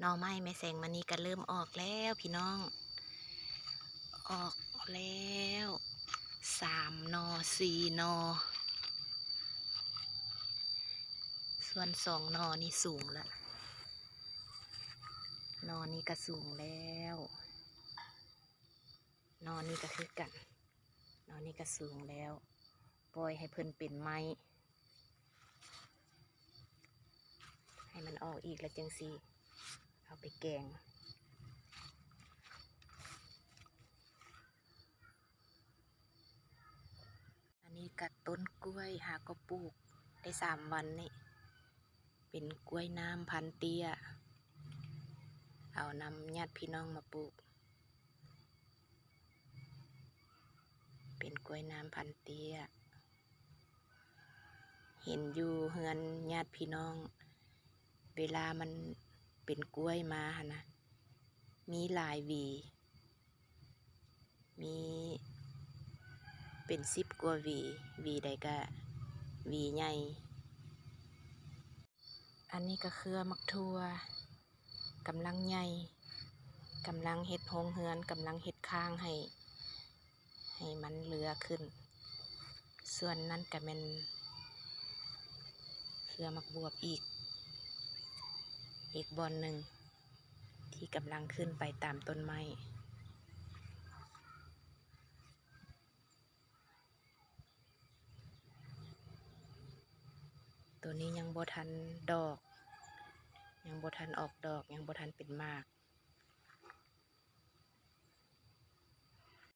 ໜໍ່ໄມ້ແມ່ແສງມະນີກໍເລີ່ມອອກແລ້ວພີ່ນ້ອງ ອອກແລ້ວສາມໜໍ່ ສີ່ໜໍ່ ສ່ວນສອງໜໍ່ນີ້ສູງລະ ໜໍ່ນີ້ກໍສູງແລ້ວ ໜໍ່ນີ້ກໍຄືກັນ ໜໍ່ນີ້ກໍສູງແລ້ວ ປ່ອຍໃຫ້ເພິ່ນເປັນໄມ້ ໃຫ້ມັນອອກອີກແລ້ວຈັ່ງຊິເອົາໄປແກງ. ອັນນີ້ກໍຕົ້ນກ້ວຍ ຫາກໍປູກໄດ້ສາມວັນນີ້ ເປັນກ້ວຍນ້ຳພັນເຕ້ຍ ເອົານຳຍາດພີ່ນ້ອງມາປູກ ເປັນກ້ວຍນ້ຳພັນເຕ້ຍ ເຫັນຢູ່ເຮືອນຍາດພີ່ນ້ອງ ເວລາມັນເປັນກ້ວຍມາຫັ້ນນະ ມີຫຼາຍຫວີ ມີເປັນສິບກວ່າຫວີ ຫວີໃດກະຫວີໃຫຍ່. ອັນນີ້ກະເຄືອໝາກຖົ່ວ ກຳລັງໃຫຍ່ ກຳລັງເຮັດໂຮງເຮືອນ ກຳລັງເຮັດຄ້າງໃຫ້ ໃຫ້ມັນເຫຼືອຂຶ້ນ. ສ່ວນນັ້ນກະແມ່ນເຄືອໝາກບວບອີກ ອີກບ່ອນໜຶ່ງ ທີ່ກຳລັງຂຶ້ນໄປຕາມຕົ້ນໄມ້. ໂຕນີ້ຍັງບໍ່ທັນດອກ ຍັງບໍ່ທັນອອກດອກ ຍັງບໍ່ທັນເປັນໝາກ